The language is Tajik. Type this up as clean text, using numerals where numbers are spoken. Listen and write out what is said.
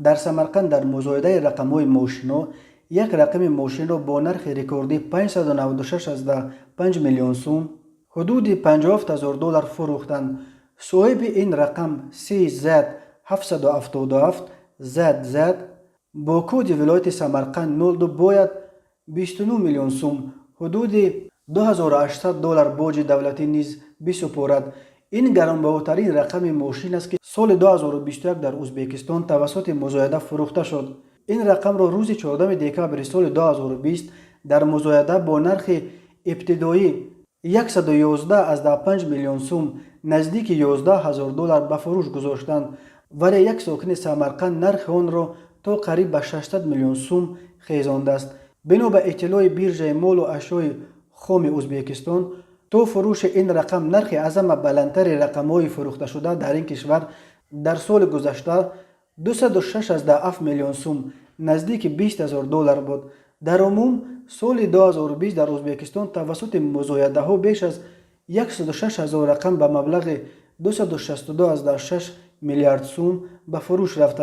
Дар Самарқанд дар музоядаи рақамҳои мошинҳо як рақами мошинро бо нархи рекордӣ 596,5 миллион сум, ҳудуди 57 ҳазор доллар, фурӯхтанд. Соҳиби ин рақам CZ 777 ZZ бо коди вилояти Самарқанд 02 бояд 29 миллион сум, ҳудуди 2800 доллар боҷи давлатӣ низ бисупорад. Ин гаронбаҳотарин рақами мошин аст, ки соли 2021 дар Ӯзбекистон тавассути музояда фурӯхта шуд. Ин рақамро рӯзи 14 декабри соли 2020 дар музояда бо нархи ибтидоӣ 111,5 миллион сум, наздики 11 ҳазор доллар, ба фурӯш гузоштанд, вале як сокини Самарқанд нархи онро то қариб ба 600 миллион сум хезондааст. Бино ба иттилои биржаи молу ашёи хоми Ӯзбекистон, то фурӯши ин рақам нархи аз ҳама баландтари рақамҳои фурӯхташуда дар ин кишвар дар соли гузашта 206,7 миллион сум, наздики 20 ҳазор доллар буд. Дар умум соли 2020 дар Ӯзбекистон тавассути музоядаҳо беш аз 106 ҳазор рақам ба маблағи 262,6 миллиард сум ба фурӯш рафтааст.